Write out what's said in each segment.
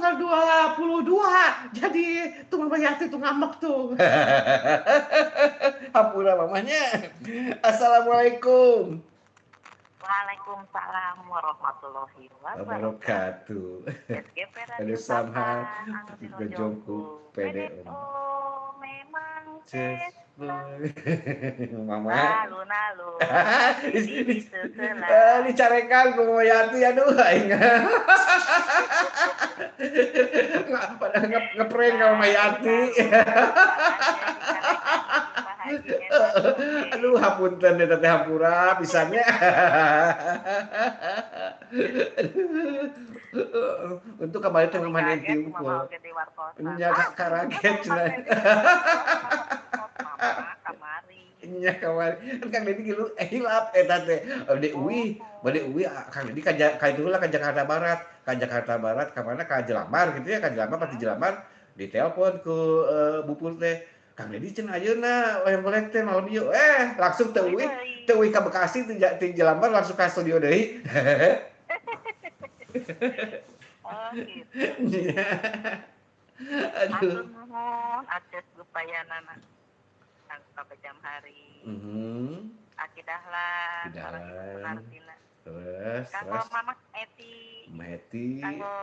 tanggal 22. Jadi tuh Mama Yati tuh ngambek tuh. Hampura mamanya. Assalamualaikum. Waalaikumsalam warahmatullahi wabarakatuh. SGP Radio Samhan, Gejongku, PDO. Memang Mama. Nalu-nalu. Dicarekan ku Mama Yati, aduh aing. Pada ngeprank ka Mama Yati. Aduh, hapunten eta teh hampura pisannya. Untuk kembali teh Mama Nenti unggul. Nya karaget cenah. Nya kamari. Kan Kang Dedi gilu hilap eta teh. Bade uwi, bade uwi Kang Dedi ka itu heula ka Jakarta Barat, ka Jakarta Barat ka mana ka Jelambar gitu ya, ka Jelambar pati Jelambar ditelepon ku Bupur teh. Kang Dedi cenah ayeuna wayang golek teh malam ieu. Langsung teu uwi, teu uwi ka Bekasi ti Jelambar langsung ka studio deui. Oh gitu. Aduh. Atur nuhun akses gupayanana sampai jam hari. Aki Dahlan, Dahlan. Terus, kanggo Mama Eti. Meti. Kanggo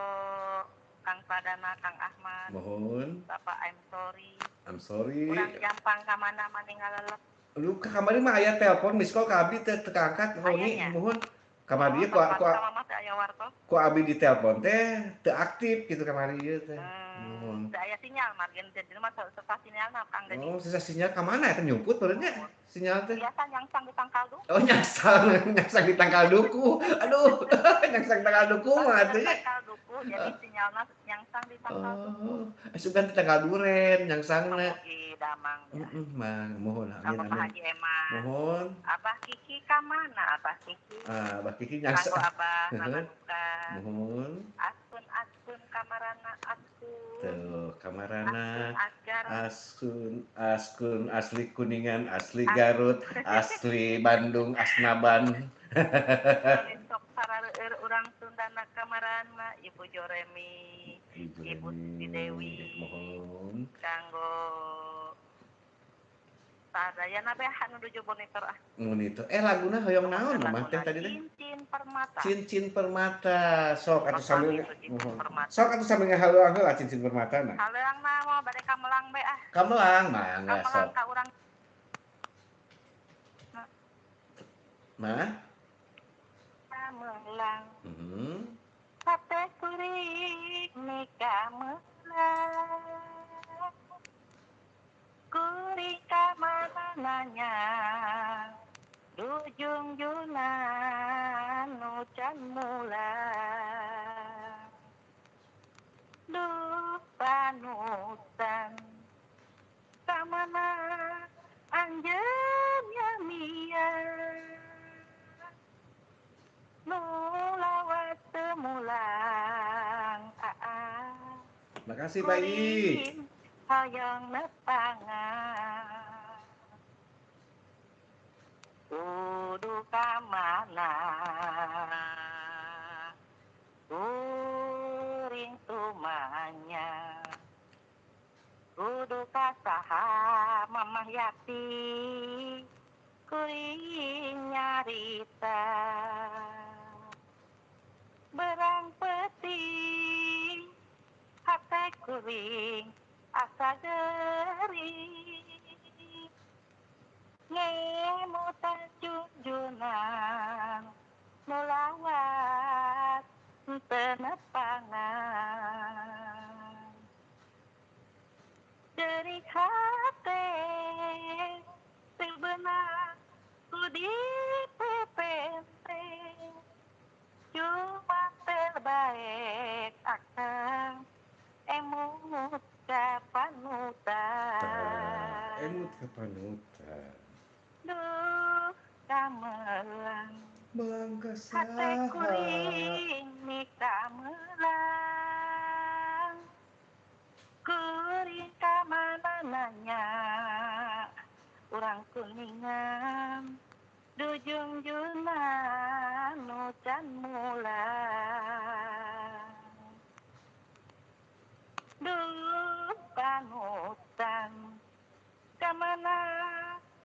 Kang Padana, Kang Ahmad. Mohon. Bapak I'm sorry. I'm sorry. Urang jampang ka mana mani ngalelep. Lu ka kamari mah aya telepon miss call ka abdi teh teu kaangkat Roni mohon. Kamari ieu ku abdi ditelepon teh teu aktif gitu kamari ieu teh. Mohon. Teu aya sinyal margin teh di mah susah sinyalna Kang Dedi. Oh, susah sinyal ka mana eta nyumput meureun nya sinyal teh. Biasa nyangsang di tangkal duku. Oh, nyangsang di tangkal duku. Aduh, nyangsang tangkal duku mah atuh nya. Tangkal duku jadi sinyalna nyangsang di tangkal duku. Oh, sugan di tangkal duren nyangsangna. Mugi damang. Heeh, mang mohon amin Bapak amin. Haji Eman. Mohon. Abah Kiki ka mana Abah Kiki? Ah, Abah Kiki nyangsang. Kanggo Abah Nananuka. Mohon. Asun asun kamarana asun. Tuh, kamarana Asun asun asli Kuningan, asli Garut, asli Bandung, Asnaban. Sok sarareueur urang Sundana kamarana Ibu Joremi, Ibu Siti Dewi. Mohon. Kanggo sadayana beh anu nuju monitor ah. Monitor. Laguna hoyong naon Mamah teh tadi teh? Cincin Permata. Cincin Permata. Sok atuh sambil sok atuh sambil ngahaluang heula Cincin Permata na. Haleuangna mah bade ka Melang be ah. Ka Melang mangga sok. Ka Melang ka urang. Mah? Ka Melang. Sate kuring nikah Melang. Kuring ka mana nanya dujung junan nu can mulang duh panutan ka mana anjeun yamia nu lawas teu mulang aa. Makasih Pak I. Hoyong nepangan kudu ka mana kuring tumanya kudu ka saha Mamah Yati kuring nyarita berang peuting hate kuring asa gering ngemutan junjunan nu lawas teu nepangan derik hate teu beunang ku dipepente cuma terbaik akang emut kapanutan. Emut kapanutan. Duh kamelang. Melang ka saha. Hate kuring nikah melang. Kuring ka mana nanya urang Kuningan dujung junan nu can mulang. Ka mana